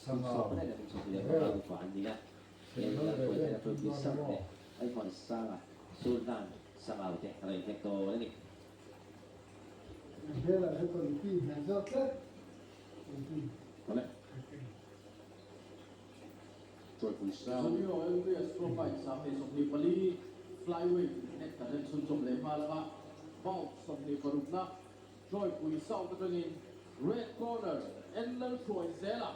Sangau vel Serhal ve ve an tum dawn maw? An hmelah hian quality hmel zawk tlat. Junior LBS Pro Fight 2024 Flyweight net kan en chhunzawm leh nghal anga bout 26 na Troypui South atangin Red Corner en Lalhruai zela.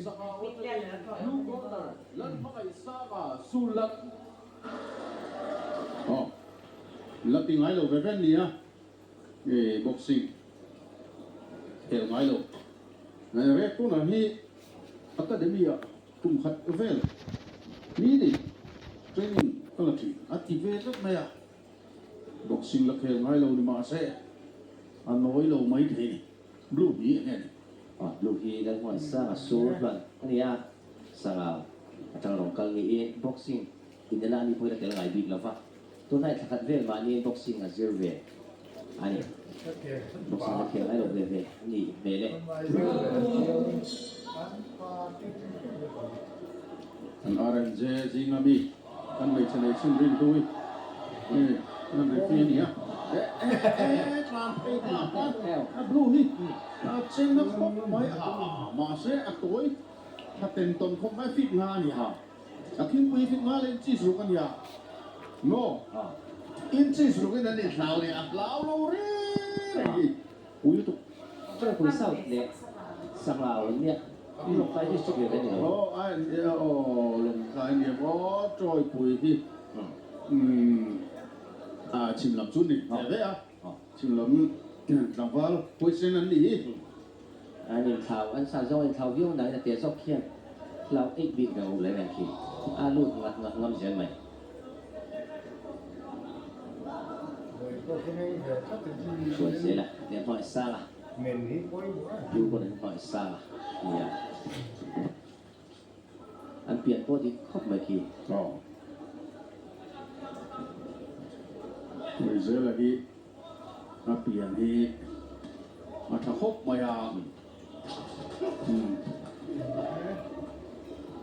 Sangha atangin Blue Corner Lalhmangaihsanga Sullat. Aw, la ti ngai lo ve ve nia. Nge boxing khel ngai lo. Red Corner hi academy ah kum khat vel ni ni training ka la thin a ti ve tlat mai a. Boxing la khel ngai lo ni mahse a nawi lo mai thei ni. Blue hi enge ni? Aw blue hi Lalhmuan Sanga sur hlan a ni a, Sanga atang rawn kal niin boxing Inela ni pawhin a tel ngai bik lo va, tunlai thla khat vel mahniin boxing a zir ve a ni. Boxing la khel ngai lo ve ve a ni hmel e. Kan RNJ zinga mi kan hmeichhe nei chhun rin hlui kan referee a ni a, e e e tlan phei ta a blue hi a chen na khawp mai a mahse a tawi thla ten tawn khawp mai fit nga a ni a. A thingpui hi nga leh inches ruk a nia maw? Inches ruk in an inhlau leh a hlau lo reng reng hi. Pui lutuk Ṭawipui South leh Sangau an nia Lawngtlai District ve ve a ni lo. Aw a aw Lawngtlai nia maw Ṭawipui hi a chhim lam chu ni ve ve a chhim lam tlangval huaisen an nih hi. An inthlau, an sa zawng a inthlau viau nangin a tel zawk khian hlau eih bik lo leh reng khi a lut ngat ngat ngam zel mai. Hruai zel a, leh hmawih sang a, blue pawn an hmawih sang a nia. An pian pawh dik khawp mai khi. Aw. Hruai zel a hi. A pian hi a tha khawp mai a,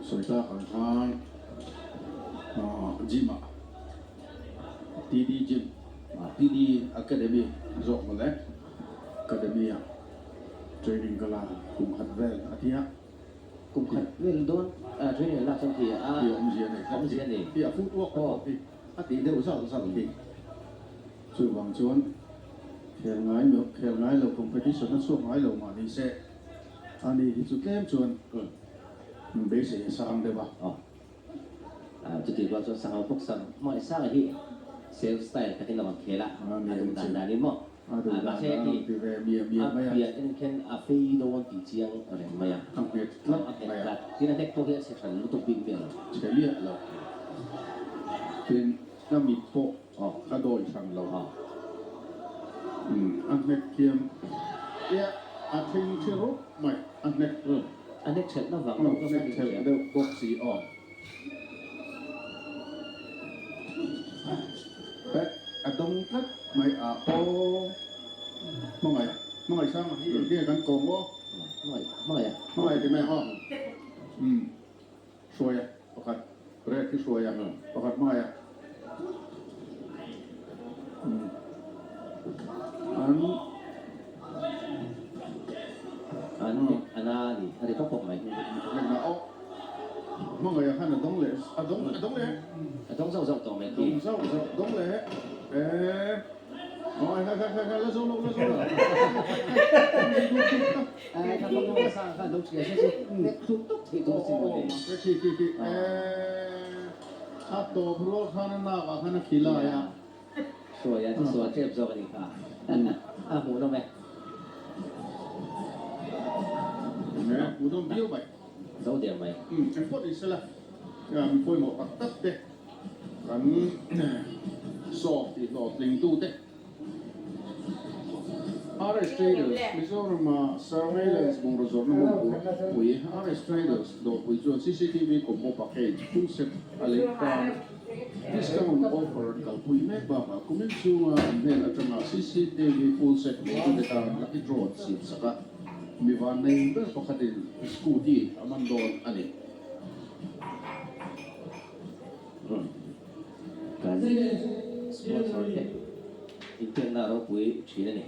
sawi tlak ang khan gym ah TD gym TD academy zawk mawle academy ah training ka la kum khat vel a ti a. Kum khat vel dawn training an lak chuan khi a awmzia a nei. Khi a footwork a tawp hi a tih deuh zauh zauh khi. Chuvang chuan khel ngai lo khel ngai lo competition a chhuak ngai lo mah ni se a ni hi chu tlem chuan beisei a sang deuh a. Aw chutih rual chuan Sangau bawk sang hmangaih sanga hi self style takin a rawn khel a, a duh dan danin maw mahse heti a pian en khian a fei dawn tih chiang reng mai a, a nghet tlat mai a, tin a hnek pawh hi a chhe hran lutuk bik miah lo. Chhe miah lo tin a mit pawh A dawi hran lo. A hnek hian a thing thi rup mai. A hnek. A hnek ṭhelh na vang deuh bawk a ni. Hnek ṭhelh deuh bawk si aw. A dawng tlat mai a aw. Hmangaih, hmangaih sang hi enge kan kawm aw? Hmangaih, hmangaih a. Hmangaih ti mai aw. Hruaia pakhat red hi hruaia pakhat hmaia an an an a ni a ri pawp pawp mai na aw hmangaih khan a dawng leh a dawng a dawng leh a dawng zauh zauh tawh mai khi dawng zauh zauh dawng leh e Oi khai khai khai khai la zo lo la zo lo A tawp rual khan a nak ah khan a khi lai a. Suai a sual tep zawk a nih kha. A hmuhnawm e. Hmuhnawm viau mai. Zo der mai. Eng pawh ni sela mi pawimawh tak tak te kan sawm tih hlawhtlingtute. RS Traders, Mizorama Surveillance bungraw zawrhna hmun pui RS Traders dawrpui chuan cctv combo package full set a lei tan. Discount offer an kalpui mek bakah kumin chhunga an hnen atanga cctv full set neitute tan lucky draw an siam sak a, mi vannei ber pakhatin scooty a man dawn a ni. Kan sponsor te inpiakna a ropui thin a ni.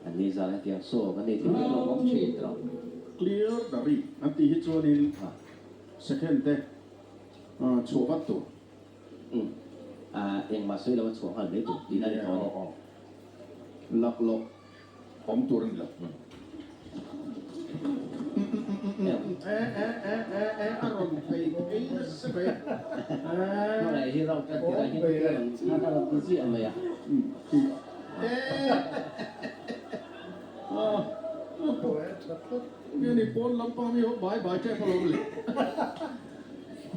An ni zan hetiang saw kan nei thei vek lo awm thin tawh. Clear the ring an tih hi chuanin second te chhuah vat tur. Umm engmah sawi lo a chhuah nghal mai tur tihna a ni tawh a ni. Aw laklawh awm tur a ni lo. E e e e e a rawn phei phei nasa mai. Hmangaih hi round kan tirah hian a rawn ti chiah mai a. Nge ni pawn lampang mi ho bai bai tep alawm le.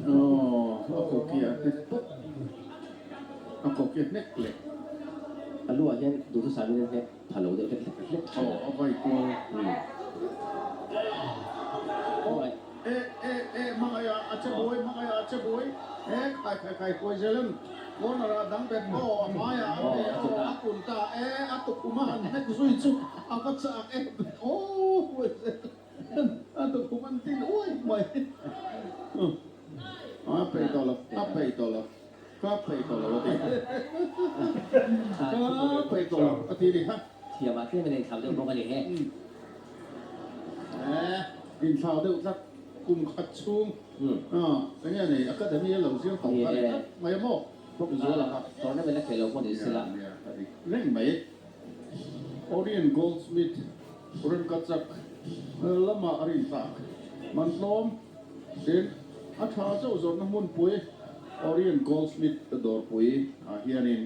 Aw a koki a hnek pawp. A koki a hnek leh. A lu ah hian duhthusam in a hnek pha lo deuh hlek hlek hlek thin a. Aw a vai kual. Aw e e e hmangaih ah a che buai hmangaih ah a che buai e khai khai khai kuai zel em. Corner ah dang bet aw a hmaiah a pe aw a kun ta e a tukhum a han hnek zui chu a va chak em aw a tukhum an tin uai mai a peih tawh lo a peih tawh lo ka peih tawh lo a ti ka peih tawh lo a ti ni kha. Thiam ah tlem in a inthlau deuh bawk a ni he. E inthlau deuh tlat kum khat chhung eng nge nei academy a lo zir tawh kha ni tlat mai a maw zual ang a. Tournament a khelh lo pawh ni sela. Nia a dik reng mai. Orion Goldsmith Rengkachak lama a rin tak Mantlawm tin a tha chauh zawrhna hmunpui Orion Goldsmith dawrpui ah hianin.